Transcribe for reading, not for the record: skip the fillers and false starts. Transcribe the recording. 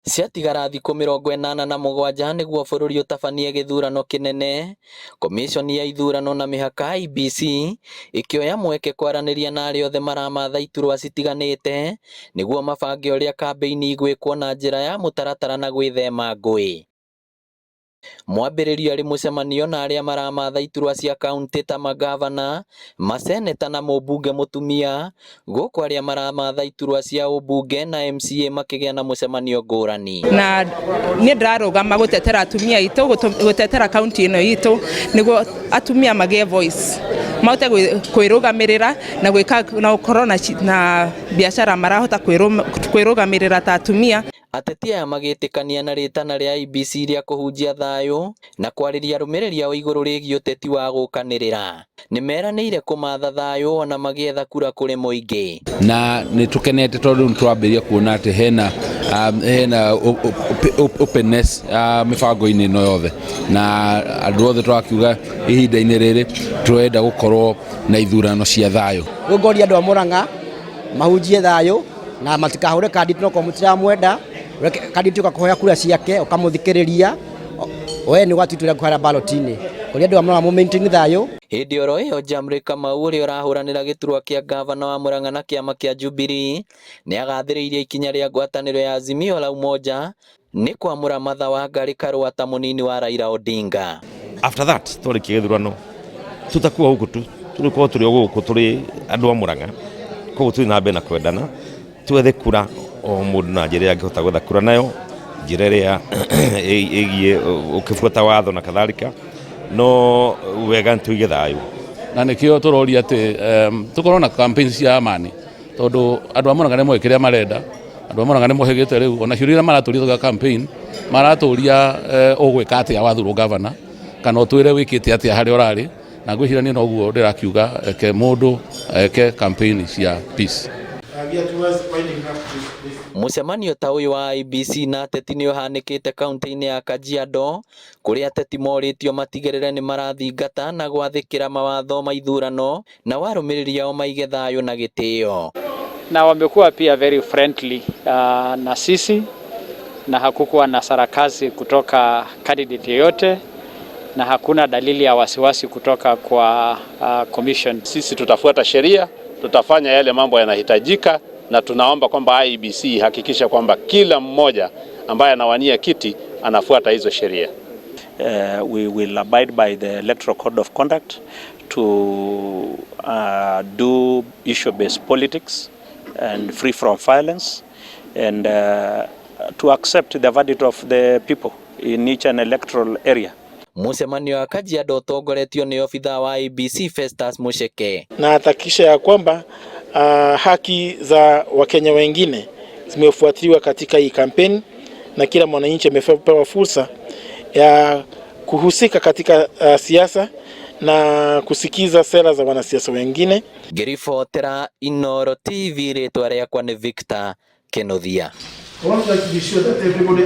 Ciatigara thikũ 87 nĩguo bũrũri ũtabanie gĩthurano kĩnene, Komiconi ya ithurano na mĩhaka IEBC ĩkĩoya mweke kwaranĩria na arĩa othe maramatha iturwa citiganĩte nĩguo mabange ũrĩa kambĩini igwĩkwo na njĩra ya mũtaratara na gwĩthema ngũĩ. Mwambĩrĩrio arĩ mũcemanio na arĩa maramatha iturwa cia kaunti ta mangavana, maseneta na mũmbunge mũtumia, gũkũ arĩa maramatha iturwa cia ũmbunge na MCA makĩgĩa na mũcemanio ngũrani. Na niĩ ndĩrarũgama gũtetera atumia aitũ, gũtetera kaunti ĩno itũ, nĩguo atumia magĩe voice, mahote kwĩrũgamĩrĩra na gwĩka na gũkorwo na biacara marahota kwĩrũgamĩrĩra ta atumia. Ateti aya magĩtĩkania na rĩtana rĩa IEBC rĩa kũhunjia thayũ na kwarĩria arũmĩrĩri ao igũrũ rĩgiĩ ũteti wa gũkanĩrĩra. Nĩmeranĩire kũmatha thayũ ona magĩetha kura kũrĩ mũingĩ. Na nĩ tũkenete tondũ nĩ twambĩrĩria kuona atĩ hena openness mĩbango-inĩ ĩno yothe, na andũ othe tũrakiuga ihinda-inĩ rĩrĩ tũrenda gũkorwo na ithurano cia thayũ. Rĩu ngoria andũ a Murang'a mahunjie thayũ na matikahũre candidate nokorwo mũtiramwenda. Candidate ũka kũhoya kura ciake, ũkamũthikĩrĩria, we nĩ ũgatua itua rĩa kũhera ballot-inĩ. Ngoria andũ a Murang'a mũ maintain thayũ. Hĩndĩ oro ĩyo, Jamri Kamau ũrĩa ũrahũranĩra gĩturwa kĩa ngavana wa Murang'a na kĩama kĩa Jubilee nĩagathĩrĩirie ikinya rĩa ngwatanĩro ya Azimio la Umoja nĩ kwamũra Martha Wangari Karua ta mũnini wa Raila Odinga. After that, twarikia gĩthurano tutakuwa huku tu, tũrĩkorwo tũrĩ o gũkũ tũrĩ andũ a Murang'a, koguo tũthiĩ na mbere na kwendana, twethe kura o mũndũ na njĩra ĩrĩa angĩhota gwetha kura nayo, njĩra ĩrĩa ĩgiĩ ũkĩbuata watho na kadhalika, no wega nĩ tũige thayũ. Na nĩkĩo tũroria atĩ tũkorwo na campaign cia amani, tondũ andũ a Murang'a nĩ moĩ kĩrĩa marenda, andũ a Murang'a nĩ mohĩgĩte rĩu, ona ciũria iria maratũria tũgĩka campaign maratũria, ũgwĩka atĩa wathurwo gavana, kana ũtwĩre wĩkĩte atĩa harĩa ũrarĩ. Na ngwĩciria niĩ noguo ndĩrakiuga, reke mũndũ eke campaign cia peace. Mũcemanio ta ũyũ wa IEBC na ateti nĩ ũhanĩkĩte kaunti-inĩ ya Kajiado, kũrĩa ateti morĩtio matigĩrĩre nĩ marathingata na gwathĩkĩra mawatho ma ithurano na warũmĩrĩri ao maige thayũ na gĩtĩo. Na wamekuwa pia very friendly na sisi, na hakukuwa na sarakasi kutoka candidate yoyote, na hakuna dalili ya wasiwasi kutoka kwa commission. Sisi tutafuata sheria, tutafanya yale mambo yanahitajika, na tunaomba kwamba IEBC ihakikishe kwamba kila mmoja ambaye anawania kiti anafuata hizo sheria. We will abide by the Electoral Code of Conduct to do issue-based politics and free from violence, and to accept the verdict of the people in each an electoral area. Mũcemanio wa Kajiado ũtongoretio nĩ obithaa wa IEBC Festus Mucheke. Na atahakikisha ya kwamba haki za Wakenya wengine zimefuatiliwa katika hii kampeni na kila mwananchi amepewa fursa ya kuhusika katika siasa na kusikiza sera za wanasiasa wengine. Ngĩribotera Inooro TV, rĩtwa rĩakwa nĩ Victor Kenothia. I want to be sure that everybody